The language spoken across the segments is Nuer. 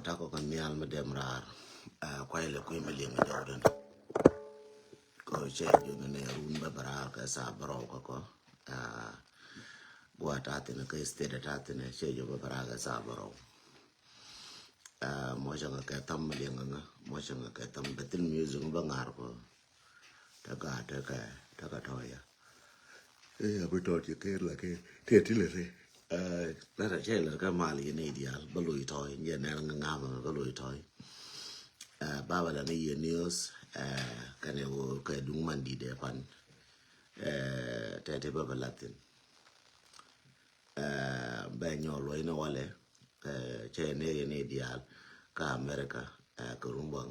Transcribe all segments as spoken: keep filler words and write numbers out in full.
Takɔ kɛ nhial mi dɛm raar. Kuay lɛ kui̱ mi liŋ jɔwdɛn. Kɔ cɛ jun ni run bɛ bɛ raar kɛ saa bärɔw kɛ kɔ. Gua tathin kɛ state tathin cɛ jun bɛ bɛ raar kɛ saa bärɔw. Mɔ cɛ ŋa kɛ tham mi liŋ ŋa, mɔ cɛ ŋa kɛ tham bɛ thil music bɛ ŋa̱r kɔ. Tɛ gaat tɛ kɛ tɛ kɛ tɔ̱ ya. Ɛ ya bi tɔt ci ker la ke tɛ ti lɛ te. Ɛ la ta cɛ lɛ kɛ mal yɛ ni dial bä loy tɔy yɛ nɛ ŋa ŋa bä loy tɔy. Ɛ baba la ni yɛ news ɛ kɛnɛ wo kɛ duŋ man di dɛ pan. Ɛ tɛ ti bä bä latin. Bɛ nyɔk luɔc ni walɛ cɛ nɛy ni diaal kä America kɛ run waŋ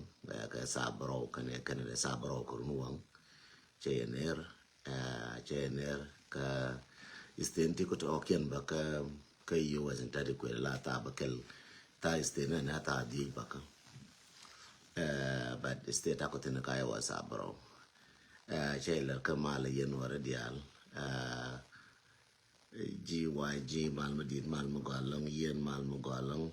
kɛ saa bärɔw kɛnɛ Canada saa bärɔw kɛ run waŋ. Cɛ yɛ ner cɛ yɛ ner kä state ti kut ɔkiɛn bä kä kä U S in tati kuɛl la tha bä kɛl tha state ni na tha dhiec bä kä. But state akɔ thin ka yɛ wa saa bärɔw. Cɛ yɛ lɛ kä mal yɛn wä rɛ diaal. G Y G mal mi dit mal mi gɔl lɔŋ yien mal mi gɔl lɔŋ.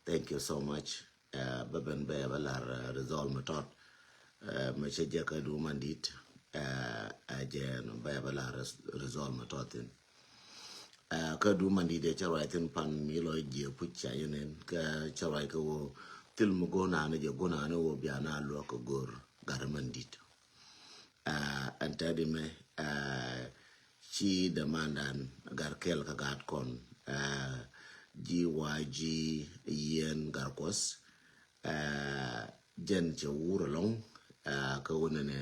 Thank you so much. Bä ben bɛ bä lar result mi tɔt. Mi cɛ jɛ kä du man dit. Ɛ jɛ bɛ bä lar result mi tɔt thin. Kä du man dit cɛ ruac thin pan mi lɔ jiɛ puc ca yenen kä cɛ ruac kä wo thil mi go̱o̱n ani jɛ go̱o̱n ani wo bia na luɔk kä go̱o̱r gar man dit. Ɛn tɛt imɛ ci dämandan gar kɛl kä gaat kɔn. G Y G yien gar kuɔth. Jɛn cɛ wur alɔŋ kä wunɛ nɛ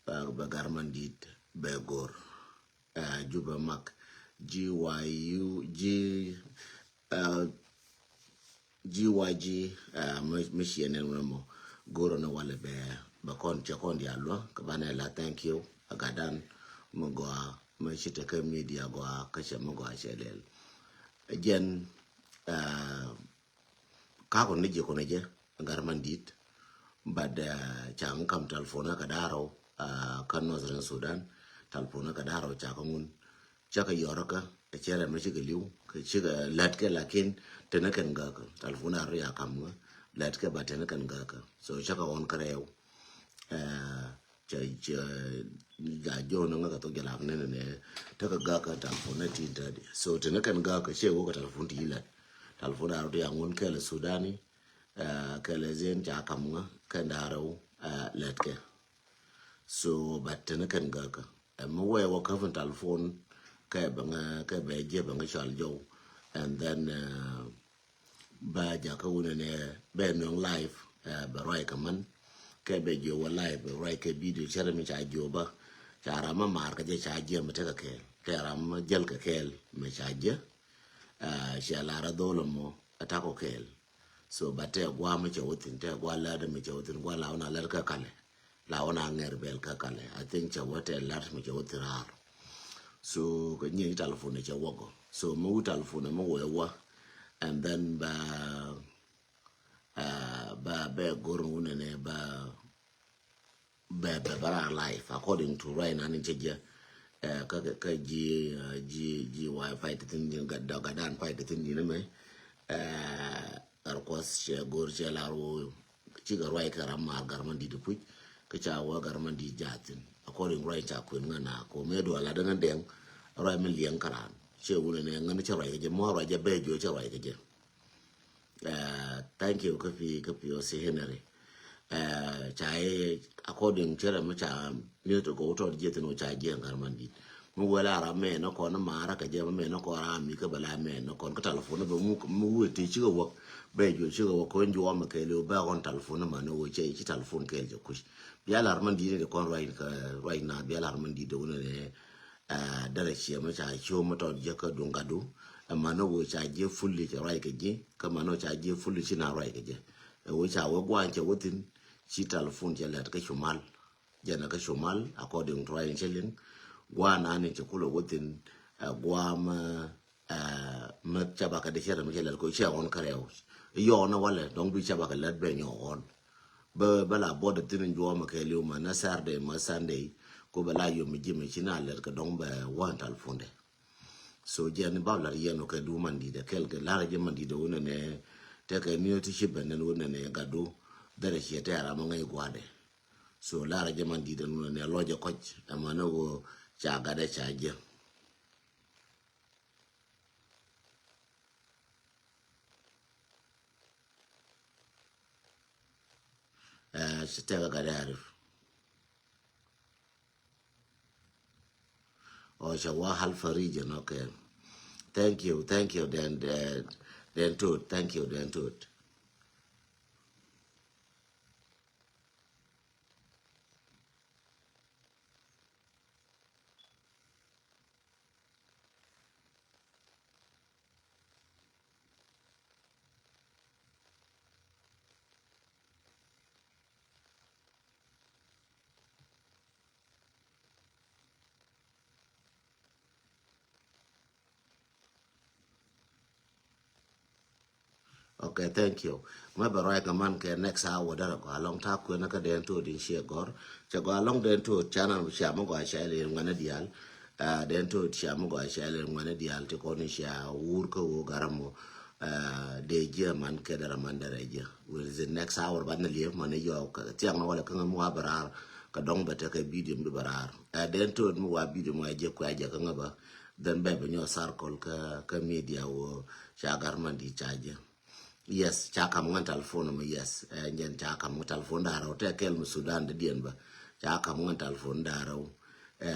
bɛ gar man dit bɛ gor. Jubɛ mak G Y U G G Y G mi ciɛ nɛn wunɛ mɔ. Goro ni walɛ bɛ bɛ kɔn cɛ kɔn dial luɔ kä banɛ la thank you a gadan mi gɔa mi ci tekɛ media gɔa kä cɛ mi gɔa cɛ lɛl. Jɛn kakɔ ni jiɛ kɔn jɛ gar man dit. But ca ŋ kam telephone kä darɔ kä Northern Sudan telephone kä darɔ ca kä ŋun. Cä kɛ yɔrä kä cɛ rɛ mɛ cikɛ liw kɛ cikɛ lät kɛ lakin tenä kɛn gäkä talfun a ri a kam ŋä lät kɛ ba tenä kɛn gäkä. So cä kɛ ɣɔn kärɛw. Cɛ cɛ ja jɔn ŋä kɛ thok jɛ lak nɛnɛ nɛ tekɛ gäkä talfun a tin tadi. So tenä kɛn gäkä cɛ wä kɛ talfun ti lät talfun a ri a ŋun kɛlɛ Sudani kɛlɛ zen ca kam ŋä kɛn darɛw lät kɛ. So but tenä kɛn gäkä ɛ mi wee wä käpin telephone kɛ bɛ ŋä kɛ bɛ jiɛ bɛ ŋä cɔal jɔw. And then bä jakä wunɛ nɛ bɛ nuɛŋ live bɛ ruac kɛ män kɛ bɛ jiɔ wä live bɛ ruac kɛ video cɛ rɛ mi ca jiɔ bä ca ram ma mar kɛ jɛ ca jiɛ mi tekɛ kɛɛl tɛ ram ma jäl kɛ kɛɛl mi ca jiɛ. Cia lar a dho̱l mɔ a takɔ kɛɛl. So but tɛ gua mi cɛ wä thin tɛ gua lɛt mi cɛ wä thin gua la wä na lɛt kä kalɛ la wä na ŋɛr bɛl kä kalɛ. I think cɛ wä tɛ lɛt mi cɛ wä thin raar. So kɛ nyi telephone cɛ wä gɔ so mi wi telephone mi wä wä. And then ba ba bɛ gor wunɛ nɛ ba bɛ bɛ bara life according to right na ni cɛ jɛ. Kä kä ji ji ji wifi ti thin jin ga da ga dan pai ti thin jin mɛ. Gar kɔs cɛ gor cɛ la ro ci ga ruai ka ram mar gar man di di puc. Ka ca wa gar man di ja thin according ruai ca kuen ŋa na ko me do la da ŋa deng ruai mi liɛŋ karan cɛ wunɛ nɛ ŋa ni cɛ ruai ka jɛ mo ruai jɛ bɛ jo cɛ ruai ka jɛ. Thank you kä pi kä pi osi Henry. Ca ye according cɛ rɛ mi ca mi to go tɔt jiɛ thin o ca jiɛ ŋar man dit mi wɛl a ram mɛ nɔ kɔn ma ra kɛ jɛ mɛ nɔ kɔn ra mi kä bɛ la mɛ nɔ kɔn kä telephone bɛ mu mi wɛ ti ci kɛ wak bɛ jo ci kɛ wak kɔn juɔ mɛ kɛ liu bɛ kɔn telephone ma ni wɛ cɛ ci telephone kɛ jɛ kuc. Bia lar man dit ni kɔn ruac kɛ ruac na bia lar man dit de wunɛ ne. Derɛ ciɛ mɛ ca ciö mɛ tɔt jɛ kä duŋ gatdu. Ɛ man ni wee ca jiɛ fully cɛ ruac kɛ ji̱ kä man ni ca jiɛ fully ci na ruac kɛ jɛ. Ɛ wee ca wee gua̱a̱n cɛ wä thin ci telephone cɛ lɛt kä cumal. Jɛn ɛ kä cumal according to ruac ni cɛ liŋ gua̱a̱n ani cɛ kulɛ wä thin. Ɛ gua̱a̱ mɛ mɛ ca bakɛ di cɛ rɛ mɛ cɛ lɛt kɛ cɛ ɣɔn kärɛw. Yɔɔn ɛ walɛ dɔŋ bi ca bakɛ lɛt bɛ nyɔɔn. Bä bä la bɔdɛ thin in juɔmɛ kɛ liw ma na Saturday ma Sunday. Ko bɛ la yom mi ji̱ mi ci na lɛt kɛ dɔŋ bɛ wan telephone dɛ. So jɛn ba lar yɛn ɔ kɛ du man dit ɛ kɛl kɛ lar jɛ man dit ɛ wunɛ nɛ tɛ kɛ ni ti ci bɛn nɛ wunɛ nɛ gat du. Dɛrɛ ciɛ tɛ ram ŋäc guadɛ. So lar jɛ man dit ɛ wunɛ nɛ lɔ jɛ kɔc ɛ man ɛ wɔ ca gat ɛ ca jɛ. Ɛ ci tɛ kɛ gat ɛ arif. Oh, Shawa Halfa region, okay. Thank you, thank you, Dan, Dan, Dan Tut. Thank you, Dan Tut. Okay, thank you. Ŋä bɛ ruac kɛ man kɛ next hour dara gɔaa lɔŋ ta̱a̱ kuɛn kä dɛn thok din ciɛ gɔr. Cɛ gɔaa lɔŋ dɛn thok channel cia mi gɔaa cia ilɛ ŋuɛn dial. Dɛn thok cia mi gɔaa cia ilɛ ŋuɛn dial ti kɔn cia wur kä wur garam mɔ. Dee jiɛ man kɛ dara man dara jiɛ. Within next hour ban ni liep man ni yɔɔk thiaŋ ni walɛ kä ŋä mi wa bɛ raar. Kɛ dɔŋ bɛ tekɛ video mi bɛ raar. Dɛn thok mi wa video mi wa jiɛ kuɛ jiɛ kä ŋä bä. Then bɛ bɛ nyɔ circle kä kä media wä ca gar man di ca jɛ. Yes, ca kam ŋän telephone mɔ, yes. Ɛ jɛn ca kam ŋän telephone da̱rä wä tɛ kɛl mi Sudan di diɛn bä. Ca kam ŋän telephone da̱rä wä. Ɛ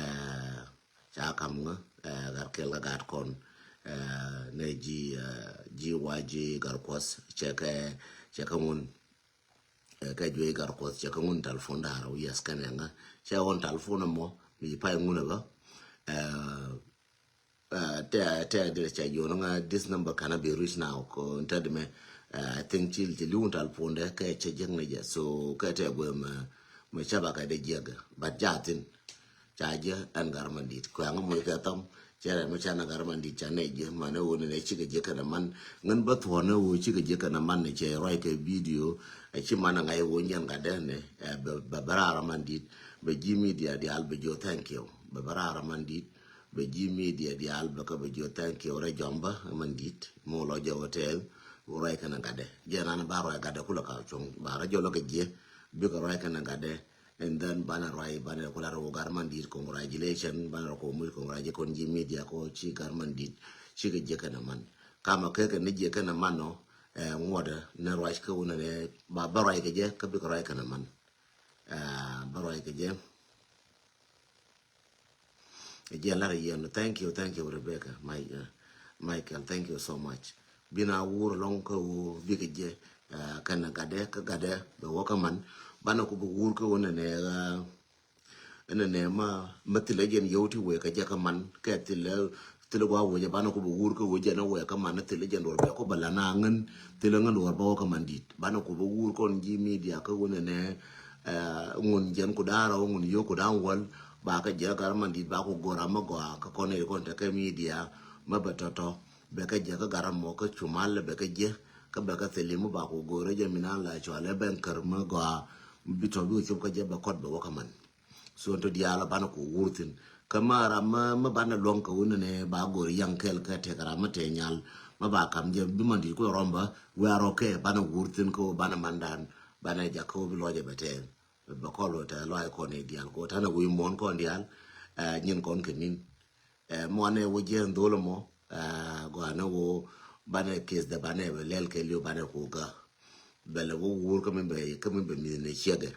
ca kam ŋä ɛ gar kɛl kä gat kɔn. Ɛ nɛ ji ɛ ji wa ji gar kuɔth cɛ kɛ cɛ kɛ ŋun. Ɛ kɛ juey gar kuɔth cɛ kɛ ŋun telephone da̱rä wä, yes, kɛn ɛ ŋä cɛ ɣɔn telephone mɔ mi pay ŋun ɛ bä. Ɛ Tɛ tɛ dee cɛ yonä ŋa this number cannot be reached now ko tɛ di mɛ. I think cil ci liwun tal pondɛ kɛ cɛ jek ni jɛ so kɛ tɛ gwe mɛ mɛ cɛ ba kɛ dee jiɛk but ja thin. Ca jɛ ɛn gar man dit kɛ ŋa mɔ kɛ thɔm cɛ rɛ mɛ ca na gar man dit ca nɛ jɛ man ɛ wun nɛ cikɛ jɛ kɛ na man ŋan ba thuɔ nɛ wun cikɛ jɛ kɛ na man nɛ cɛ rɔy kɛ video. Ɛ ci man ŋa yɛ wun jɛn ka dee nɛ bɛ bɛ rara man dit bɛ ji media dial bɛ jo thank you bɛ bɛ rara man dit. Bɛ ji̱ media diaal bɛ kä bɛ ji̱ thank you rɛ jɔmbä man dit mi wä lɔ jɛ hotel. Wä ruac kɛn a gatdɛ jɛ nan ba ruac gatdɛ kulɛ ka cuŋ ba rɛ jɔ lɔ kɛ jiɛ bikɛ ruac kɛn a gatdɛ. And then banɛ ruac banɛ kulɛ rɛ wä gar man dit congratulation banɛ rɛ kɔ muc congratulation kɔn ji̱ media kɔ ci gar man dit. Ci kɛ jiɛ kɛn a man kamɛ kɛ kɛ ni jiɛ kɛn a man nɔ. Ɛ ŋuɔdɛ ni ruac kä wunɛ ni ba bä ruac kɛ jɛ kä bikɛ ruac kɛn a man. Ɛ bä ruac kɛ jɛ. Jɛ lar yɛn thank you thank you Rebecca my uh, Michael thank you so much. Bina wur lɔŋ kä wu bikɛ jɛ uh, kɛn gatdɛ kä gatdɛ bɛ wä kä man banɛ ku bi wur kä wä nɛnɛ uh, nɛnɛ ma ma thilɛ jɛn yɛw ti wee kä jɛ kä man kɛ thilɛ thilɛ gua wee jɛ banɛ ku bi wur kä wee jɛ na wee kä man thilɛ jɛn wur bɛ ku bɛ la na ŋän thilɛ ŋän wur bɛ wä kä man dit banɛ ku bi wur kɔn ji media kä wä nɛnɛ. Ŋun jɛn ku da̱a̱r ɔ ŋun yio̱k ku da̱a̱ŋ wäl ba kä jiɛ gat man dit ba ku go̱r amä gɔaa kä kɔn iri kɔn tekɛ media. Mä bɛ tɔ̱tɔ̱ bɛ kä jiɛ kä gat amɔ kä cumal bɛ kä jiɛ kä bɛ kä thili mä ba ku go̱r jɛ min an la cual ɛ ben kär mä gɔaa. Bi tɔ̱ bi ku cop kä jiɛ bɛ kɔt bɛ wä kä man. So to diaal banɛ ku wur thin kä ma ram mä banɛ luɔ̱ŋ kä wun ni ba go̱r yaŋ kɛl kä tek ram mä te nyal. Mä ba kam jɛ bi man dit ku rɔm bä wɛɛr ɔ kɛ banɛ wur thin kä wä banɛ mandan. Banɛ jak kä wä bi lɔcɛ bɛ tɛɛn. Bɛ kɔl wä tɛ lɔac kɔn i̱ diaal kɔ tanɛ wi̱i̱ muɔ̱ɔ̱n kɔn diaal. Ɛ nyin kɔn kɛ ni̱n. Ɛ muɔ̱ɔ̱n ɛ wä jiɛn dho̱l mɔ. Ɛ gɔanɛ wä banɛ kes dɛ banɛ bɛ lɛl kɛ li̱w banɛ ku gä. Bɛ lɛ wä wur kä min bɛ kä min bɛ mi̱th ni ciɛkɛ.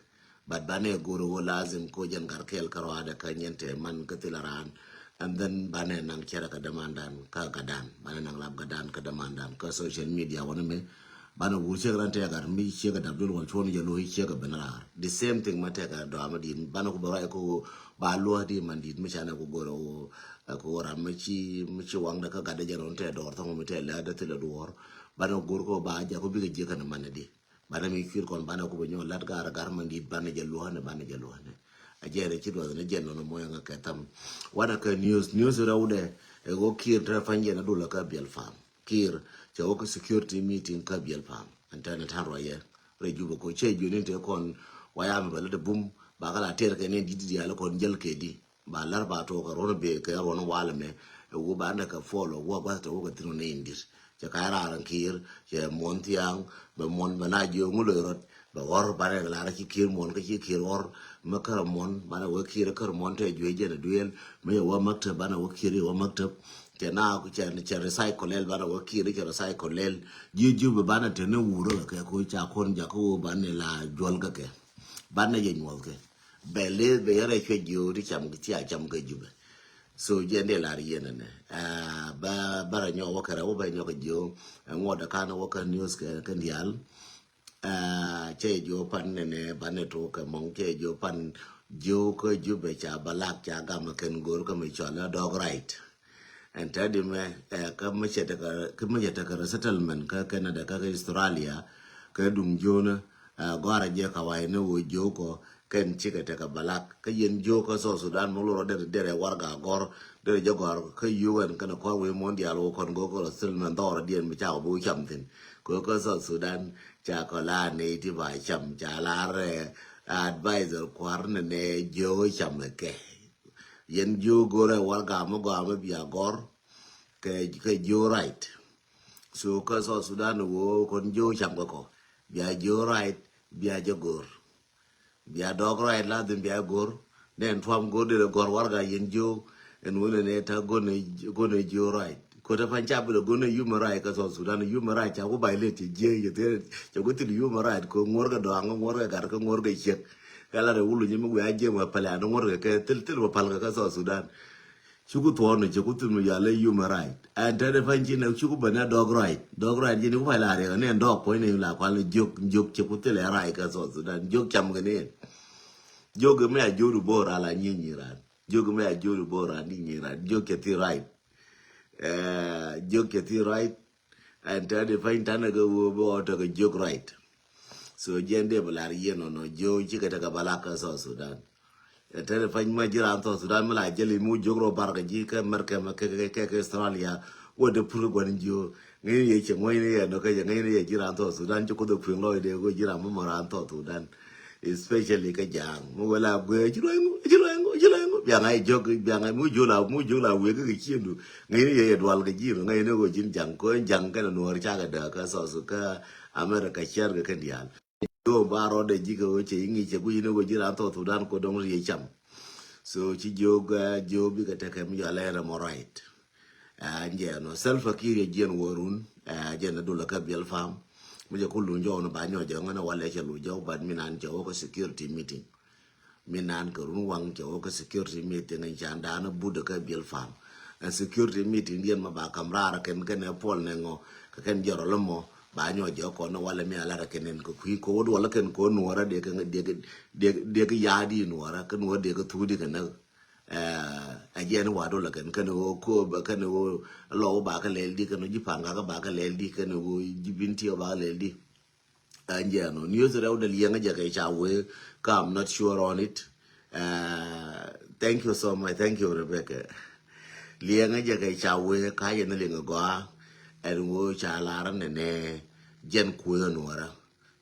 But banɛ go̱r wä lazim ko jɛn gat kɛɛl kä rɔadɛ kä nyin tɛ man kä thil raan. And then banɛ naŋ cɛrɛ kä dämandan kä gadan banɛ naŋ lap gadan kä dämandan kä social media wä ni mi. Banɛ wur ciek ran tɛk ar mi ciek a dap dul wal cuɔn jɛ lo̱c ciek a ben raar. The same thing ma tɛk ar dɔam a dit banɛ ku bɛ ruac ko ba luɔ̱k di man dit mi canɛ ku gor a wo. Ko ram mi ci mi ci waŋdɛ kä gatdɛ jɛ rɔn tɛ dɔɔr thɔŋ mi tɛ lɛ adɛ thilɛ duɔɔr. Banɛ ku gor ko ba jak ko bikɛ jiek kɛn man di. Banɛ mi cuir kɔn banɛ ku bɛ nyɔ lat gar gar man dit banɛ jɛ luɔ̱k ni banɛ jɛ luɔ̱k ni. A jɛ rɛ ci duɔth ni jɛ nɔn mɔ yaŋ kɛ tham. Wanɛ kɛ news news rɛwdɛ. Ɛ ko Kiir tɛ fany jɛ na dul kä biɛl fam. Kiir cɛ wä kä security meeting kä biɛl pam. Ɛn tɛn tan ruacɛ rɛ Jubɛ ko cɛ juɔni te kɔn wayam bɛ lɛ te bum ba kä la tɛr kɛ ni dit diaal kɔn jäl kɛ di. Ba lär ba tuɔk kɛ ruɔn bee kɛ ruɔn walɛ mɛ. Ɛ wu ba nɛ kɛ follow wä gua̱th tɛ wä kɛ thin wä ni indit. Cɛ ka raar in kiir cɛ muɔn thiaŋ bɛ muɔn bɛ na jiö ŋu loc rot. Bɛ ɣɔr banɛ lar ci kiir muɔn kä ci kiir ɣɔr. Mɛ kär muɔn banɛ wä kiir kär muɔn tɛ juey jɛn duel. Mɛ yɛ wä maktab banɛ wä kiir yɛ wä maktab. Cɛ na cɛ cɛ recycle lɛl banɛ wä kiir cɛ recycle lɛl. Jiö jiö bɛ banɛ tɛ ni wurä kɛ ko ca kon jakä wä banɛ la juɔl kɛ kɛ. Banɛ jɛ nyuɔth kɛ. Bɛ leth bɛ yɛrɛ cuɛ jiö ti cam ti a cam kɛ jubɛ. So jɛ ndɛ lar yɛn nɛ. Ba bara nyɔ wä kɛ rɛ wä bɛ nyɔ kɛ jiö. Ŋuɔt kan wä kɛ news kɛ kɛ ndial. Cɛ jiö pan nɛ nɛ banɛ to kɛ mɔŋ cɛ jiö pan jiö kɛ jubɛ ca balak ca gam kɛn gor kɛ mi cɔl dog right. Ɛn tɛ di mɛ kä mi cɛ tekɛ resettlement kä Canada kä Australia kä duŋ jiö nɛ. Gɔarɛ jɛ ka wai ni wä jiö kɔ kɛn cikɛ tekɛ balak kä yɛn jiö kä South Sudan mi lorɔ derɛ derɛ warga gɔr derɛ jɛ gɔr kä U N kɛn kɔr wä muɔn dial wä kɔn gɔr kɔ resettlement dhɔrɔ diɛn mi cakɔ bi wä cam thin. Kɔ kä South Sudan cakɔ la ni ti ba cam ca lar advisor kuar ni ne jiö cam kɛ. Yɛn jiö gor ɛ wal gam mi gɔaa mi bia gɔr kɛ kɛ jiö right. So kä South Sudan wä kɔn jiö cam kɛ kɔ bia jiö right bia jɛ gor. Bia dog right la dhin bia gor. Nɛn tuam gor dee gɔr warga yɛn jiö. Ɛn wä nɛ nɛ ta gor nɛ jiö right. Ko ta pan ca bi dee gor nɛ human right kä South Sudan human right ca wä violate cɛ jiö yɛ thil cɛ wä thil human right ko ŋuɔr kɛ dɔaŋ ŋuɔr kɛ gat kä ŋuɔr kɛ ciek. Kɛ la dee wulu nyɛ mi wia jiö ma pɛlɛ an ŋuɔr kɛ kɛ thil thil wä pal kɛ kä South Sudan. Cuku thuɔ̱ɔ̱n ni cuku thil mi yal ɛ human right. Ɛn tɛt ɛ pa̱ny ci nɛ cuku ben ɛ dog right. Dog right ci ni ku pay la riɛk ni ɛn dog puɔ̱ny ni la kual ni jiök jiök cuku thil ɛ right kä South Sudan jiök cam kɛ ni ɛn. Jiök mi a jiök du bo̱o̱r ala nyi nyi ran. Jiök mi a jiök du bo̱o̱r ala nyi nyi ran jiök cɛ thil right. Jiök cɛ thil right. Ɛn tɛt ɛ pa̱ny tanɛ kɛ wee bɛ ɔ tekɛ jiök right. So jiɛn dee bɛ lar yiɛn nɔnɔ jiök cikɛ tekɛ bɛ lak kä South Sudan. Tɛn pany ma ji̱ raan South Sudan mi la jɛl i̱ mi wä jiök rɔ bar kɛ ji̱ kɛ America mɛ kɛ kɛ kɛ Australia. Wä dee pur kɛ gua̱n jiök ŋäcni yɛ cɛ ŋuɔ̱cni yɛ nɔ kɛ jɛ ŋäcni yɛ ji̱ raan South Sudan ci kuoth ɛ kui̱n lɔcdɛ kɛ ji̱ raan mi mɔ raan South Sudan. Especially kɛ ja̱a̱ŋ mi wä la guɛ ci luɔ̱c ŋu ci luɔ̱c ŋu ci luɔ̱c ŋu biaŋ a jiök biaŋ a mi wä jiök la mi wä jiök la wëë kä kɛ ciëndu. Ŋäcni yɛ yɛ dual kɛ ji̱ mi ŋäcni kɛ ji̱n ja̱ŋ kɔ ja̱ŋ kɛn nuɔɔr cakɛ dääk kä South Sudan kä America cɛr kɛ kɛn diaal. Jiök ba rɔɔdɛ ji̱ kɛ ɣöö cɛ i̱ ŋi̱i̱c cɛ gui̱c ni ɣöö ji̱ raan South Sudan kɛ dɔ̱ŋ riey cam. So ci jiök jiök bikɛ tekɛ mi jɔal ɛn rɛm ɔ right. Ɛn jɛ ɛnɔ Salva Kiir yɛ jiɛn wä run. Ɛ jɛn ɛ dulɛ kä Biɛl Pam mi jɛ ku luny jɔw ni ba nyɔc jɛ ŋän ɛ walɛ cɛ luny jɔw but mi nan cɛ wä kä security meeting. Mi nan kɛ run waŋ cɛ wä kä security meeting in can dan but kä Biɛl Pam. Ɛn security meeting diɛn ma ba kam raar kɛn kɛn ɛ puɔl nɛ ŋɔ kɛ kɛn jɛ rɔ lä mɔ ba nyɔ jɛ kɔn walɛ mi a lat kɛn ɛn kɛ kui̱ kɛ wä duɔl kɛn kɛ wä nuɔrä dee kɛ dee kɛ dee kɛ ya̱a̱ di nuɔrä kɛ nuɔrä dee kɛ thuk di kɛ näk. Ɛ jɛ ni wa duɔl kɛn kɛn wä kɔ kɛn wä lɔw ba kɛ lɛl di kɛn wä ji̱ paŋ ka kɛ ba kɛ lɛl di kɛn wä ji̱ bin ti ba kɛ lɛl di. Ɛn jɛ ɛnɔ news rɛw dɛ liɛŋä jɛ kɛ ca wee ka I'm not sure on it. Thank you so much, thank you Rebecca. Liɛŋä jɛ kɛ ca wee ka jɛ ni liŋ gɔaa. Ɛn wee ca lar nɛnɛ jɛn kueeth nuɔrä.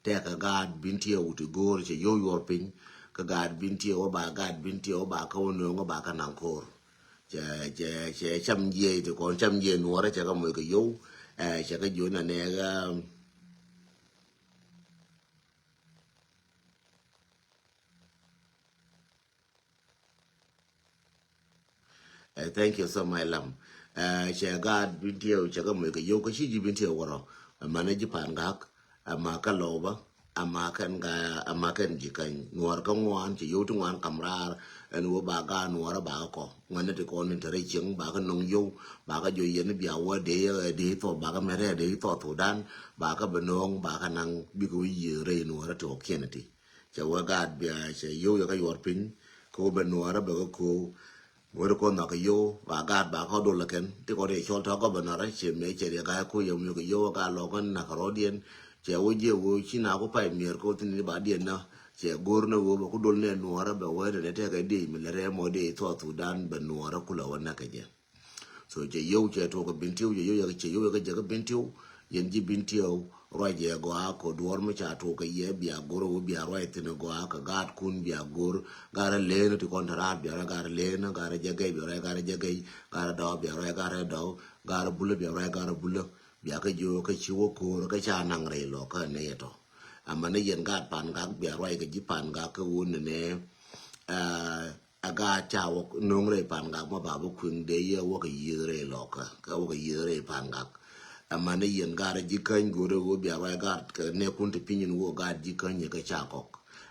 Tɛkɛ gaat bin tiɛ wut igo̱o̱r cɛ yo̱w yuɔr piny. Kä gaat bin tiɛ wä ba gaat bin tiɛ wä ba kä wä nööŋä ba kä naŋ ko̱o̱r. Cɛ cɛ cɛ cam jiɛ ti kɔn cam jiɛ nuɔrä cɛ kä moc kɛ yo̱w. Cɛ kä jiö nɛnɛ kä Ɛ thank you so much lam. Ɛ cɛ gaat bin tiɛw cɛ kä moc kɛ yo̱w kä ci ji̱ bin tiɛw wärɔ. Ɛ mani ji̱ pan gak. Ɛ ma kä lɔw bä. Ɛ ma kɛn ga ɛ ma kɛn ji̱ kany nuɔr kä ŋuan cɛ yo̱w ti ŋuan kam raar. Ɛn wä ba gaat nuɔr ba kä kɔ ŋuan ni ti kɔn ni te rɛy cieŋ ba kä no̱ŋ yo̱w ba kä jɔ yɛn ni bia wä dee yɛ dee thɔth ba kä mɛt rɛy dee thɔth thudan ba kä bɛ no̱ŋ ba kä naŋ bikɛ wä yiëë rɛy nuɔr ti kɔ kiɛn ti. Cɛ wä gaat bia cɛ yo̱w yɛ kä yuɔr piny. Kä wä bɛ nuɔrä bɛ kä ko̱o̱k. Wä ri ko̱o̱k nhɔk kɛ yo̱w ba gaat ba kä dol kɛn ti kɔn yɛ cɔl tɔ̱ gɔbɛnɔrä cɛ mëë cɛ riɛ gaa ko̱o̱k yɛ miök kɛ yo̱w ɛ gaat lɔk kä nak rɔɔdiɛn. Cɛ wä jiɛ wä ci nak wä pay miɛr kä wä thin ni ba diɛn na. Cɛ go̱r ni wä bɛ ku dol ni ɛ nuɔrä bɛ wä ri rɛ tɛkɛ diec mi lɛ rɛ mɔ diec thuɔth thudan bɛ nuɔrä kulɛ wä nak kɛ jɛ. So cɛ yo̱w cɛ tuɔk kɛ bin tiw cɛ yo̱w yɛ cɛ yo̱w yɛ kɛ jɛ kɛ bin tiw. Yɛn ji̱ bin tiw ruac yɛ gɔaa kɛ duɔ̱ɔ̱r mi ca tok kɛ yɛ bia go̱r ɛ wä bia ruac thi̱n ɛ gɔaa kɛ gaatkun bia go̱r. Garɛ len ti kɔn te raar bia ruac garɛ len garɛ jɛ gɛy bia ruac garɛ jɛ gɛy garɛ dɔw bia ruac garɛ dɔw garɛ bulä bia ruac garɛ bulä. Bia kä jiö kä ci wä ko̱o̱r kä ca naŋ rɛy lɔ kä nɛ yɛ tɔ. Ama ni yɛn gaat pan gak bia ruac kɛ ji̱ pan gak kä wun ni nɛ. Ɛ gaat ca wä no̱o̱ŋ rɛy pan gak ma ba bi kui̱ŋ dee yɛ wä kɛ yieth rɛy lɔ kä kä wä kɛ yieth rɛy pan gak. Ama ni yɛn gaat ji̱ käny go̱o̱r ɛ wä bia ruac gaat kɛ nɛ kun ti piny in wä gaat ji̱ käny kä ca kɔk.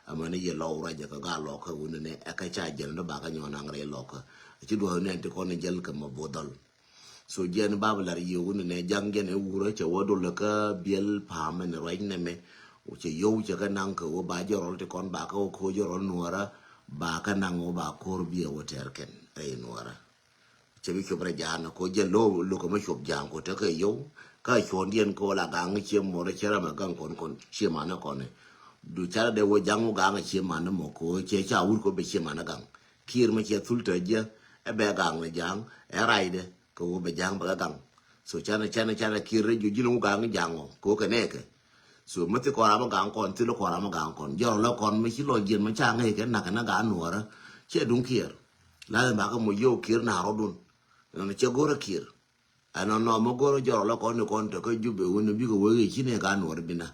Ama ni yɛ lɔw ruac kɛ gaat lɔ kä wun ni nɛ ɛ kä ca jɛn ni ba kä nyɔn naŋ rɛy lɔ kä. Ci duɔth nɛ ti kɔn ni jɛl kɛ ma bo̱dhɔl. So jiɛn bab lar yio̱w ni nɛ ja̱ŋ jɛn ɛ wurä cɛ wä dolä kä biɛl pa̱a̱m ɛn ruac nɛmɛ. Cɛ yio̱w cɛ kä naŋ kɛ wä ba jɛ rɔl ti kɔn ba kä wä ko̱ jɛ rɔl nuɔrä ba kä naŋ wä ba ko̱r biɛ wä tɛr kɛn rɛy nuɔrä. Cɛ bi cop rɛ ja̱a̱n ko jɛ lo̱ lo̱ kɛ mä cop ja̱a̱n ko tekɛ yio̱w kä cuɔ̱ndiɛn ko la gaŋ cie muɔrä cɛ ram ɛ gaŋ kɔn kɔn cie manä kɔn ɛ. Du carɛ dee wä ja̱ŋ wä gaŋ cie manä mɔ ko cɛ ca wur ko bɛ cie manä gaŋ. Kiir mɛ cɛ thul tɛ jɛ ɛ bɛ gaŋ ni ja̱a̱ŋ ɛ racdɛ. Kɛ wä bɛ ja̱a̱ŋ bɛ kɛ gaŋ. So canɛ canɛ canɛ kiɛr rɛ ji̱ ji̱n wä gaŋ ja̱a̱ŋ ɔ kɛ wä kɛ nɛɛkɛ. So mi thi kɔn ram mi gaŋ kɔn thil kɔn ram mi gaŋ kɔn jɔr lɔ kɔn mi ci lɔ jiɛn mi ca ŋäc kɛ nak kɛ na gaŋ nuɔrä. Cɛ duŋ kiɛr. Lazim bakɛ mo yio̱w kiɛr na rɔdun. Nɔnɔ cɛ go̱rä kiɛr. Ɛnɔnɔ mi go̱rä jɔr lɔ kɔn ni kɔn te kä Jubɛ wun ni bikɛ wee ci nɛ gaŋ nuɔrä bina.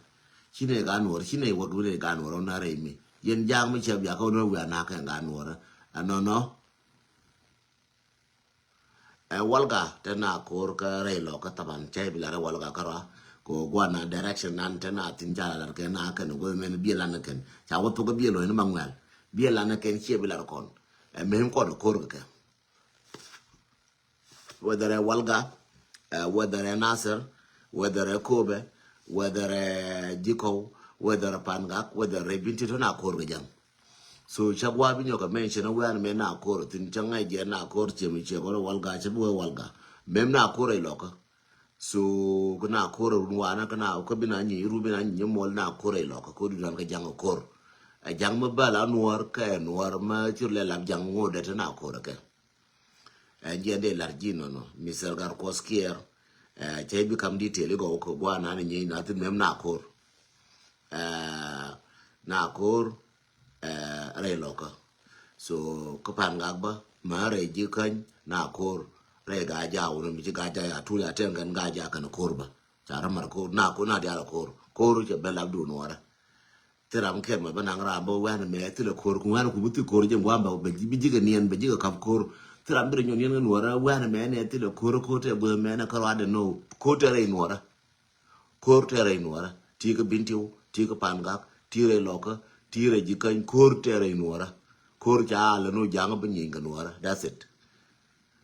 Ci nɛ gaŋ nuɔrä ci nɛ wek wun ni gaŋ nuɔrä wun na rɛy mi yɛn ja̱a̱ŋ mi cɛ biakɛ wun ni wek wiaa nak kɛ gaŋ nuɔrä. Ɛnɔnɔ. Ɛ walga te na ko̱r kä rɛy lɔ kä thaban cɛ bi lar ɛ walga kä rɔa. Ko guana direction nan te na thin ca lar kɛ na kɛn guɛ mɛn biɛ lan kɛn ca wä thok biɛ lɔ ni maŋuɛl biɛ lan kɛn ciɛ bi lar kɔn. Ɛ mɛn kɔn ko̱r kɛ kɛ. Whether ɛ walga, ɛ whether ɛ Nasir, whether ɛ Kobe, whether ɛ Jikow, whether ɛ Pangak, whether ɛ Binti to na ko̱r kɛ jam. So cak wa bi nyɔk a mention a wen mɛ na kor thin cak ŋa̱c jɛ na kor ciem cɛ kor wal ga cɛ bi wal ga mɛm na kor a ilɔkä. So kä na kor a run wana kä na kä bi na nyi ru bi na nyi mol na kor a ilɔkä ko du dan kä jaŋ a kor. A jaŋ mɛ bal a nuɔr kɛ nuɔr mɛ cir lɛ lap jaŋ ŋo dɛ te na kor a kɛ. Ɛ jiɛn dee lar ji̱ nɔnɔ Mister Garkos Kiɛɛr. Ɛ cɛ bi kam detail i̱ gɔw kɛ guanan i̱ nyiey nath i̱ mem na ko̱r. Ɛ na ko̱r ɛ rɛy lɔkä. So kä pan gak bä ma rɛy ji̱ käny na ko̱r rɛy gaja wun mi ci gaja ya tuli a tɛn kɛn gaja kɛn ko̱r bä. Ca rɛ mar ko̱r na ko̱r na dial a ko̱r ko̱r cɛ bɛ lap dun wara. Thil ram kɛn mɛ bä naŋ ram bä wɛn mɛ thilɛ ko̱r ku wɛn ku bi thil ko̱r jɛ guam bɛ bi jikɛ niɛn bɛ jikɛ kap ko̱r. Thil ram bi rɛ nyɔn niɛn kɛ nuɔrä wɛn mɛ nɛ thilɛ ko̱r ko̱r tɛ guɛ mɛ nɛ kärɔa dɛ no ko̱r tɛ rɛy nuɔrä. Ko̱r tɛ rɛy nuɔrä ti kɛ bin tiw ti kɛ pan gak ti rɛy lɔkä ti rɛy jikäny ko̱r tɛ rɛy nuɔrä. Ko̱r ca alɛ no jaŋ bi nyiny kɛ nuɔrä that's it.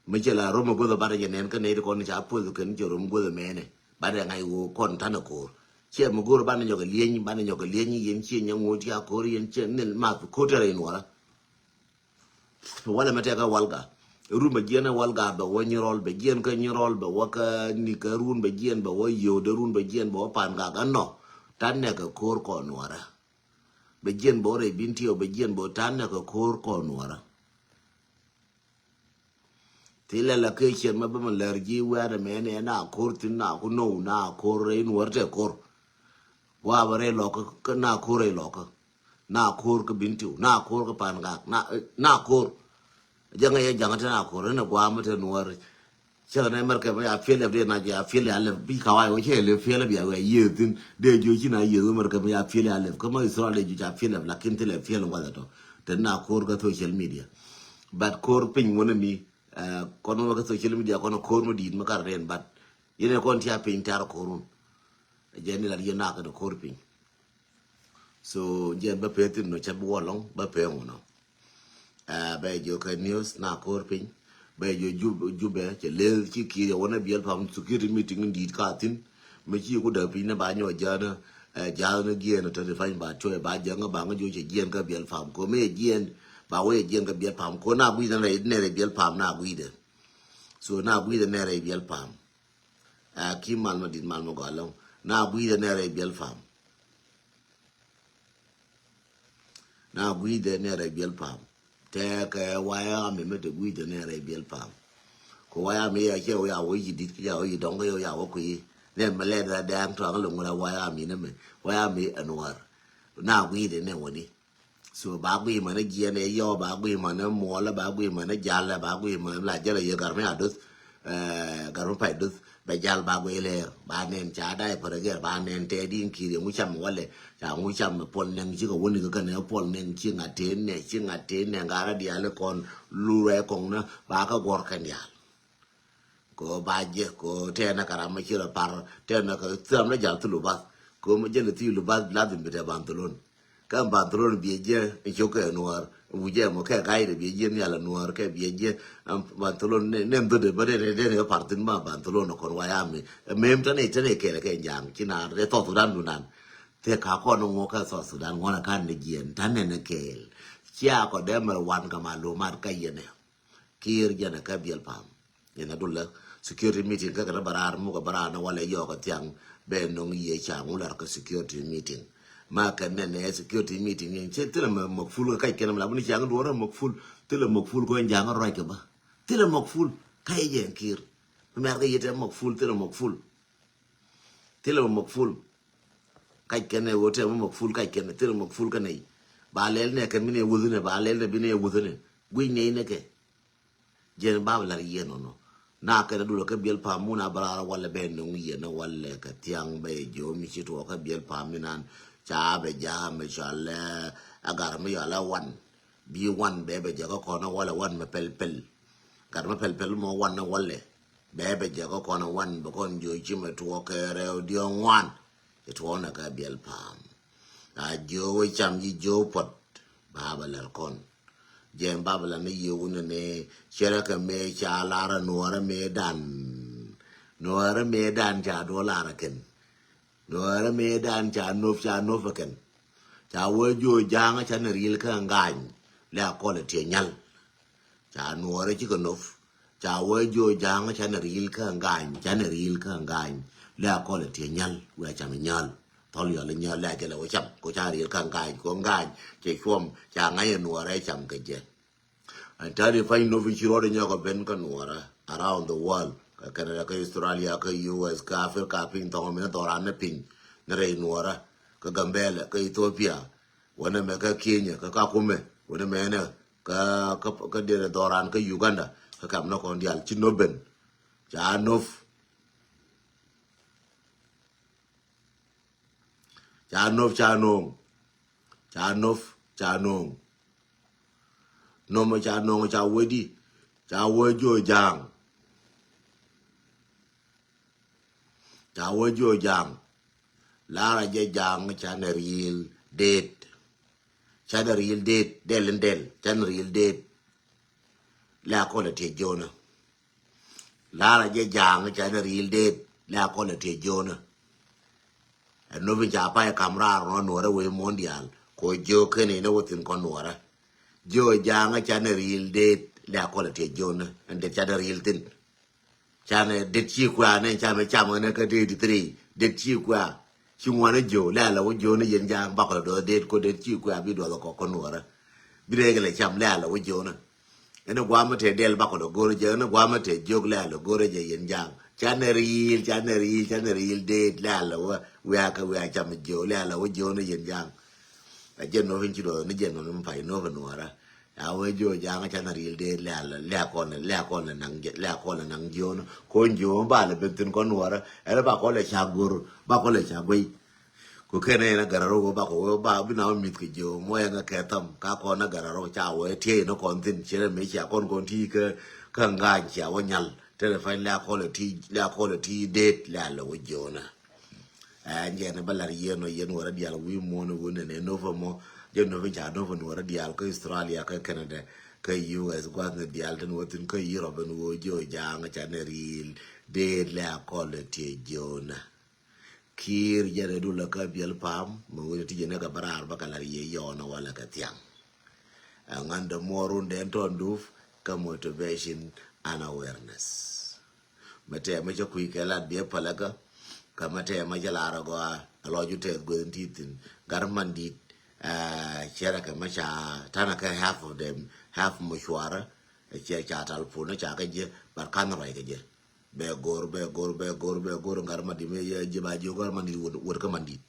Mi cɛ la rom a guäth a banɛ jɛ nɛn kä nɛy ti kɔn ca puɔth kɛn cɛ rom guäth a mɛnɛ banɛ ŋa̱c ɣöö kɔn tanɛ ko̱r. Ciɛ mi go̱r banɛ nyɔk a lieny banɛ nyɔk a lieny yɛn ciɛ nyɛ ŋo̱o̱t ya ko̱r yɛn ciɛ nil math ko̱r tɛrɛ in wara. Walɛ mɛ tɛk a walga run bɛ jiɛn a walga bɛ wä nyirɔl bɛ jiɛn kä nyirɔl bɛ wä kä nikä run bɛ jiɛn bɛ wä yio̱o̱dɛ run bɛ jiɛn bɛ wä pan gak anɔ. Tanɛ kɛ ko̱r kɔn wara. Bɛ jiɛn bɛ wä rɛy bin tiɛw bɛ jiɛn bɛ wä tanɛ kɛ ko̱r kɔn wara. Thilɛ la kecien ma bä ma lɛr ji̱ wɛ̈ɛ̈t ɛmɛ ni na ko̱r thi̱n na ku now na ko̱r rɛy nuɔ̱r tɛ ko̱r. Gua̱a̱ bä rɛy lɔkä na ko̱r rɛy lɔkä. Na ko̱r kä bin tiw na ko̱r kä pan gak na ko̱r. Jäŋä yɛ ja̱ŋä te na ko̱r ni gua̱a̱ mä te nuɔ̱r. Cä nɛ mɛr kɛ mɛ ya fiɛl ya bi na jɛ ya fiɛl ya lɛ bi ka wa yɛ wä cɛ lɛ fiɛl ya bi ya wɛ yiëë thi̱n dee jiö ci na yiëë wä mɛr kɛ mɛ ya fiɛl ya lɛ kä ma Israel dee jiö ca fiɛl ya lakin thilɛ fiɛl wa dɛ tɔ. Te na ko̱r kä social media. But ko̱r piny wä ni mi kɔn wä kä social media kɔn ko̱r mi di̱i̱t mi kar ren but yɛn kɔn tia piny tar ko̱r wun. Jɛ ni la yɛ na kɛ ko̱r piny. So jiɛn bä pee thin nɔ cɛ bi wä lɔŋ bä pee ŋunɔ. Bɛ jiök kɛ news na ko̱r piny bɛ jiök Jubɛ cɛ leth ci ki̱i̱r yɛ wä nɛ biɛl pam security meeting in di̱i̱t ka thin. Mi ci ku däk piny nɛ ba nyɔ jänä jänä giɛn tɔ̱ ti pany ba cuɛ ba jäŋä ba ŋä jiök cɛ jiɛn kä biɛl pam ko mi jiɛn ba wä yɛ jiɛn kä biɛl pam ko na gui̱dɛ nɛ rɛ biɛl pam na gui̱dɛ. So na gui̱dɛ nɛ rɛ biɛl pam. Ɛ ki mal ma dit mal ma gɔl lɔŋ na gui̱dɛ nɛ rɛ biɛl pam. Na gui̱dɛ nɛ rɛ biɛl pam. Tɛkɛ waya ami mɛ te gui̱dɛ nɛ rɛ biɛl pam. Ko waya mi ya cɛ ya wä yi dit ya wä yi dɔŋ ya wä kui̱. Nɛ mɛ lɛ da dɛŋ tɔŋ lɛ ŋun a waya mi nɛ mɛ waya mi a nuɔr. Na gui de nɛ wani. So ba gui mɛ nɛ jiɛ nɛ yɔ ba gui mɛ nɛ muɔlɛ ba gui mɛ nɛ jalɛ ba gui mɛ la jɛlɛ yɛ gar mi a duth. Gar mi pay duth bɛ jal ba gui lɛ ba nɛn ca dai pɛrɛ gɛr ba nɛn tɛ din kiri ŋu cam walɛ ca ŋu cam mɛ pɔl nɛŋ ci kɛ wani kɛ kɛ nɛ pɔl nɛŋ ci ŋa ten nɛ ci ŋa ten nɛ ŋa ra dial kɔn lu rɛ kɔŋ nɛ ba kɛ gɔr kɛn dial. Ko ba jɛ ko tɛnɛ kɛ ram mɛ ci rɔ par tɛnɛ kɛ thil ram mɛ jal thil lu bath. Ko mɛ jɛ lɛ thil lu bath la dhim bi tɛ ban thilon. Kä Barcelona biɛ jiɛ in cok kɛ nuɔr in wi̱c jɛ mɔ kɛ ga̱y de biɛ jiɛ nhial nuɔr kɛ biɛ jiɛ. Barcelona ne ne dhot de bä de de de par thin ma Barcelona kɔn wa ya mi mem tane tane kɛlɛ kɛ jaŋ ci na de South Sudan du nan. Thɛ ka kɔn ŋuɔ kɛ South Sudan ŋuɔn a kan ni jiɛn tane ne kɛl. Cia kɔ dɛ mɛr wan ka ma lumat ka yɛnɛ. Kiir jɛn a kɛ biɛl pam. Yɛn a dulɛ security meeting kä kɛ rɛ bɛ raar muk a bɛ raar ni walɛ yɔɔk a thiaŋ bɛ noŋ yiëë ca ŋu lar kä security meeting. Ma kɛ nɛn ɛ security meeting in cɛ thilɛ mɛ mɔk ful kä kac kɛn mɛ la bini ca ŋu duɔrɛ mɔk ful thilɛ mɔk ful kɔ in jaŋ rɔc kɛ ba thilɛ mɔk ful. Ka yɛ jɛ in kiir mɛ mɛr kɛ yɛ tɛ mɔk ful thilɛ mɔk ful. Thilɛ mɛ mɔk ful. Kac kɛn ɛ wä tɛ mɛ mɔk ful kac kɛn thilɛ mɔk ful kɛ nɛy. Ba lɛl nɛ kɛn mi nɛ wuthni ba lɛl nɛ bi nɛ wuthni guic nɛy nɛ kɛ. Jɛn bap lar yien ɔnɔ na kɛn a dul kä biɛl pam mun a bä raar walɛ bɛ nuŋ yien a walɛ kɛ thiaŋ bɛ jiɔ mi ci tuɔɔk kä biɛl pam mi nan. Ca bɛ ja̱a̱ mi cɔal a gar mi yɔal a wan. Bi wan bɛ bɛ jɛ kä kɔn a walɛ wan mi pɛl pɛl. Gar mi pɛl pɛl mɔ wan a walɛ bɛ bɛ jɛ kä kɔn a wan bɛ kɔn jiɔ ci mi tuɔɔk kɛ rɛw diɔ ŋuan. Ci tuɔɔk na kä biɛl pam. A jiɔ wä cam ji̱ jiɔ puɔt. Ba bɛ lɛr kɔn. Jɛn Babilɔn ni yiëë wunɛ ni cɛrɛ kɛ mëë ca lar a nuɔɔrɛ mëë dan. Nuɔɔrɛ mëë dan ca duɔ lar a kɛn. Nuɔɔrɛ mëë dan ca nop ca nop a kɛn. Ca wee jiɔ ja̱a̱ŋ ca ni riil kä ŋga̱ny. Lɛ a kɔl a tiɛ nyal. Ca nuɔɔrɛ cikɛ nop. Ca wee jiɔ ja̱a̱ŋ ca ni riil kä ŋga̱ny ca ni riil kä ŋga̱ny. Lɛ a kɔl a tiɛ nyal wee a cam nyal. Thɔl yɔl inyɔl lɛ a jɛ lɛ wä cam ko ca riil kä ŋga̱ny ko ŋga̱ny cɛ cuɔm ca ŋa̱c a nuɔɔrɛ cam kɛ jɛ. Ɛn ta̱a̱ di pa̱ny nop in ci ruɔ̱t in nyɔk ɛ ben kä nuɔɔrä around the world kä Canada kä Australia kä U S kä Africa piny thɔŋ min dhɔran ni piny ni rɛy nuɔɔrä kä Gambɛlɛ kä Ethiopia wänɛ mɛ kä Kenya kä Kakumɛ wänɛ mɛ nɛ kä kä kä diɛt dhɔran kä Uganda kä kam ni kɔn dial ci nop ben. Ca nop. Ca nop ca no̱o̱ŋ. Ca nop ca no̱o̱ŋ. Nop mɔ ca no̱o̱ŋ ca wee di ca wee jiɔ ja̱a̱ŋ. Ca wee jiɔ ja̱a̱ŋ. Lar a jɛ ja̱a̱ŋ ca nɛ riil deet. Ca nɛ riil deet dɛl in dɛl ca nɛ riil deet. Lɛ a kɔl a tiɛ jonä. Lar a jɛ ja̱a̱ŋ ca ni riil deet lɛ a kɔl a tiɛ jonä. Ɛ nop in ca pay kam raar nɔ nuɔrɛ wee muɔ̱n diaal ko jiö ken in a wä thin kɔn nuɔrɛ. Jiö ja̱a̱ŋ ca ni riil deet lɛ a kɔl a tiɛ jonä ɛn det ca ni riil thin. Ca ni det ci kua ni ca mi cam ni kä deet three det ci kua. Ci ŋuan a jiö lɛ a la wä jonä yɛn ja̱a̱ŋ bakɔl a duɔth deet ko det ci kua bi duɔth a kɔk kɔn nuɔrɛ. Bi rɛy kɛ lɛ cam lɛ a la wä jonä. Ɛn ɛ guamä tɛ diɛl bakɔ lɔ go̱rä jɛ ɛn ɛ guamä tɛ jiök lɛ a lɔ go̱rä jɛ yɛn ja̱a̱ŋ. Canɛ riil canɛ riil canɛ riil deet lɛ a lɔ wä wiakä wiak cam jiök lɛ a lɔ wä jiök ni yɛn ja̱a̱ŋ. Ɛ jɛ nop in ci duɔth ni jɛ nop in pay nop in nuɔrä. A wee jiök ja̱a̱ŋ canɛ riil deet lɛ a lɔ lɛ a kɔn lɛ a kɔn lɛ naŋ jiök ni kon jiök ba lɛ ben thin kɔn nuɔrä. Ɛn ɛ bakɔ lɛ ca go̱r bakɔ lɛ ca guey. Ku kɛn ɛn a gɛr a rok wä bakɔ wä ba bi na wä mith kɛ jiö mɔ ɛn a kɛ tham ka kɔn a gɛr a rok ca wä tiey ni kɔn thin ci rɛ mi cia kɔn kɔn ti kä kä ŋa̱ny cia wä nyal. Te rɛ pany lɛ a kɔl ti lɛ a kɔl ti det lɛ a lɛ wä jiö na. Ɛn jɛ ni ba lar yien nɔ yien wä rɛ dial wi̱i̱ muɔn wä nɛ nɛ nop mɔ jɛ nop ca nop ni wä rɛ dial kä Australia kä Canada kä U S guath ni dial tin wä thin kä Europe ni wä jiö ja̱a̱ŋ ca ni riil det lɛ a kɔl ti jiö na. Kiir jɛn ɛ dulä kä biɛl pa̱a̱m mi wini ti jɛ ni kɛ bä raar bä kɛ la̱r yɛ yɔɔn ɛ walɛ kɛ thiaŋ. Ɛŋän dee muɔɔr run dee tɔn dup kä motivation and awareness. Mɛ tɛmɛ cä kui̱ kɛ lat biɛ päläkä kä mɛ tɛmɛ cä lar ɛ gɔaa ɛ lɔc ju tɛth gueth in ti thi̱n. Gat man di̱t cɛ rɛ kɛ mɛ ca tanɛ kɛ half of them half mɔ cuarä. Cɛ ca tal pun ca kɛ jɛ but kan ruac kɛ jɛ. Bɛ go̱r, bɛ go̱r, bɛ go̱r, bɛ go̱r, gat Mandit mi yɛ ji̱ ba ji̱ gat Mandit wut, wut kä Mandit.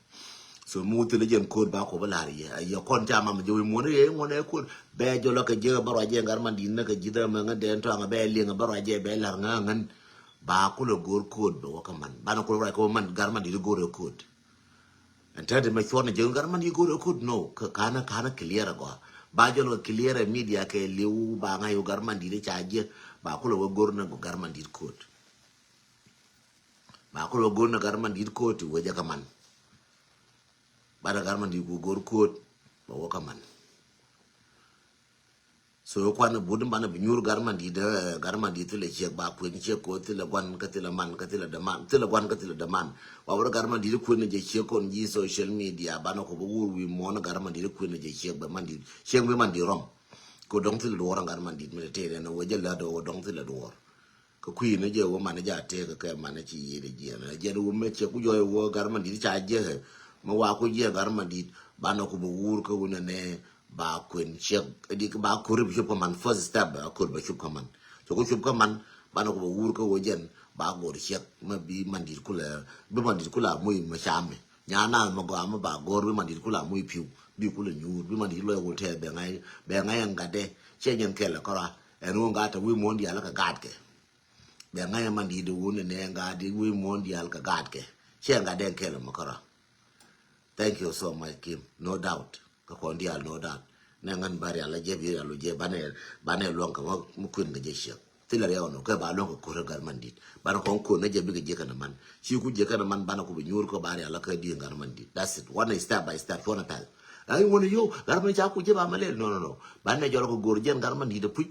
So mi wut thilɛ jɛn ko̱r ba kop lar yɛ. Yɛ kɔn ca mam jɛ wi̱i̱ muɔ̱n yɛ ŋuɔ̱n ɛ ko̱r. Bɛ jɔlɔ kɛ ji̱ bä ruacɛ gat Mandit ni kɛ ji̱ dämɛ ŋän dɛn tɔaŋ bɛ liŋ bä ruacɛ bɛ lar ŋä ŋän. Ba kulɛ go̱r ko̱r bɛ wä kä man. Banɛ kulɛ ruac kɛ wä man gat Mandit go̱r ɛ ko̱r. Ɛn tɛt mɛ cuɔn jɛ gat Mandit go̱r ɛ ko̱r no. Kɛ kanɛ, kanɛ clear ɛ gɔa. Ba jɔlɔ kɛ clear ɛ media kɛ liw ba ŋa̱c wä gat Mandit ca jiɛ. Ba kulɛ wä go̱r ni gat Mandit ko̱r. Ba kulɛ wä go̱r ni gat Mandit ko̱r ti wä jɛ kä man. Banɛ gat Mandit ku go̱r ko̱r bɛ wä kä man. So kuan but banɛ bi nyuur gat Mandit, eh, gat Mandit thilɛ ciek ba kuën ciek ko thilɛ guan kä thilɛ man kä thilɛ däman, thilɛ guan kä thilɛ däman. Wa wä gat Mandit kuën jɛ ciek kɔn ji̱ social media banɛ ku bä wur wi̱i̱ muɔ̱n gat Mandit kuën jɛ ciek bɛ Mandit, ciek mi Mandit rɔm. Ko dɔŋ thilɛ duɔr gat Mandit mi te te nɛ wä jɛ lät wä dɔŋ thilɛ duɔr. Kä kui̱ ni jɛ wä man ja tek kɛ man ci yiëë de jiɛn. Jiɛn wä mɛ cɛ ku jɔy wä gat Mandit ca jiɛ. Mɛ wa ku jiɛ gat Mandit banɛ ku bä wur kä wä nɛ nɛ ba kuën ciek. Di ba kor bi cup kä man first step ba kor ba cup kä man. So ku cup kä man banɛ ku bä wur kä wä jɛn ba gor ciek mɛ bi Mandit kula, bi Mandit kula muy mɛ camɛ. Nya na mɛ gɔa mɛ ba gor bi Mandit kula muy piu. Bi kula nyuur bi Mandit lɔy wul tɛ bɛ ŋa̱c, bɛ ŋa̱c ɛn gatdɛ. Cɛ nyɛn kɛl kɔra ɛn wä gat wi̱i̱ muɔ̱n dial kä gat kɛ. Bɛ ŋa̱c ɛ Mandit wun ɛ nɛ gat di wi̱i̱ muɔ̱n dial kɛ gat kɛ. Cɛ gat dɛn kɛl mɛ kärɔ. Thank you so much Kim. No doubt. Kä kɔn dial no doubt. Nɛ ŋän ba rial a jɛ bi rial wä jɛ banɛ, banɛ luɔŋ kɛ mɛ kuën kɛ jɛ ciek. Thilɛ rial nɔ kɛ ba luɔŋ kɛ ko̱r gat Mandit. Banɛ kɔn ko̱r nɛ jɛ bikɛ jɛ kɛn man. Ci ku jɛ kɛn man banɛ ku bi nyuur kɛ ba rial a kɛ di gat Mandit. That's it. One step by step. Cuɔn a pɛl. Ay wun yo gat Mandit ca ku jɛ ba ma lel. No, no, no. Banɛ jɔl kɛ go̱r jɛn gat Mandit a puc.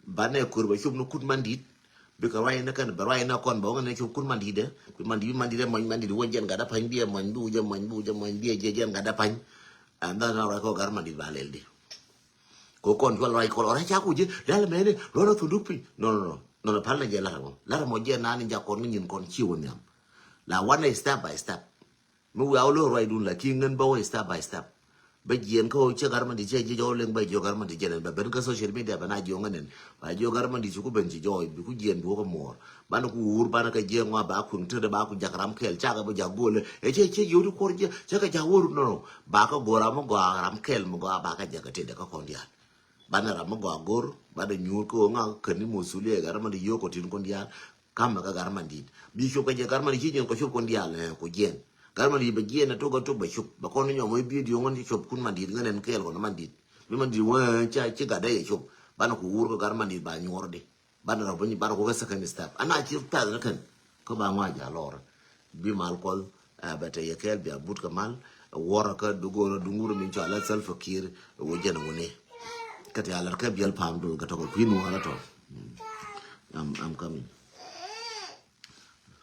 Banɛ kor bɛ cop ni kut Mandit. Bikɛ ruac ni kɛn bɛ ruac ni kɔn bɛ wä ni cop kut Mandit dɛ. Bi Mandit, Mandit dɛ mɔny Mandit wä jɛn gat dä pa̱ny bi ɛ mɔny bi wä jɛ mɔny bi wä jɛ mɔny bi ɛ jɛ jɛn gat dä pa̱ny. And then ruac kɔ gat Mandit ba lɛl di. Ko kɔn jual ruac kɔn ruac ca ku jɛ lɛl mɛni ruac ruac thunduk piny. No, no, no. No, no, pal na jɛ lar mɔ. Lar mɔ jɛ nani ja kɔn ni nyin kɔn ci wä nhiam. La one step by step. Mi wiaa wä lo̱o̱ ruacdun lakin ŋän bä wä step by step. Bä jiɛn kä wä cä gat Mandit cä ji̱ jɔw leŋ bä jiök gat Mandit jɛn ɛn bä ben kä social media bä na jiök ŋän ɛn. Ba jiök gat Mandit ci ku ben ci jɔw bi ku jiɛn duɔ̱ɔ̱k ɛ muɔɔr. Banɛ ku wur banɛ kä jiɛn ŋɔa ba kueŋ tetdɛ ba ku jak ram kɛɛl cakɛ bä jak go̱o̱lɛ. Ɛ cä cä yio̱w ti kuɔr jiɛ cä kɛ jak wä rut nɔnɔ. Ba kä go̱o̱r ram mi gɔaa ram kɛɛl mi gɔaa ba kä jak kä tetdɛ kä kɔn diaal. Banɛ ram mi gɔaa go̱r banɛ nyuur kä ɣöö ŋak käni mosulia gat Mandit yio̱o̱k kɔ tin kɔn diaal. Kamɛ kä gat Mandit bi cop kä jɛ gat Mandit ci jiɛn kɔ cop kɔn diaal ɛ kɔ jiɛn. Gat Mandit bɛ jiɛn ɛ tok ɛ tok bɛ cop bɛ kɔn nyɔm wee biet yio̱o̱ŋ ɣän ci cop kun Mandit ŋän ɛn kɛɛl kɔn Mandit. Bi Mandit wee ca ci gat dee yɛ cop banɛ ku wur kä gat Mandit ba nyuɔr di. Banɛ rɔ bä nyi banɛ ku kä second step ana ci pɛth ni kɛn. Kä ba ŋɔa ja lɔr bi mal kuɔl. Bɛ te yɛ kɛɛl bia but kɛ mal. Wuɔrä kä duŋ wurä min cɔal a Salva Kiir. Wä jɛn wuni kä ti alar kä biɛl pam dul kä tɔk kui̱n wuɔrä tɔ. I'm, I'm coming.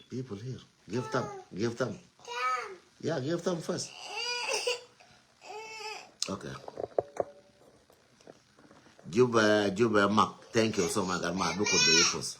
People here, give them, give them. Yeah, give them first. Okay. Jubɛ, Jubɛ Mak, thank you so much gat ma bi kut bɛ yipus.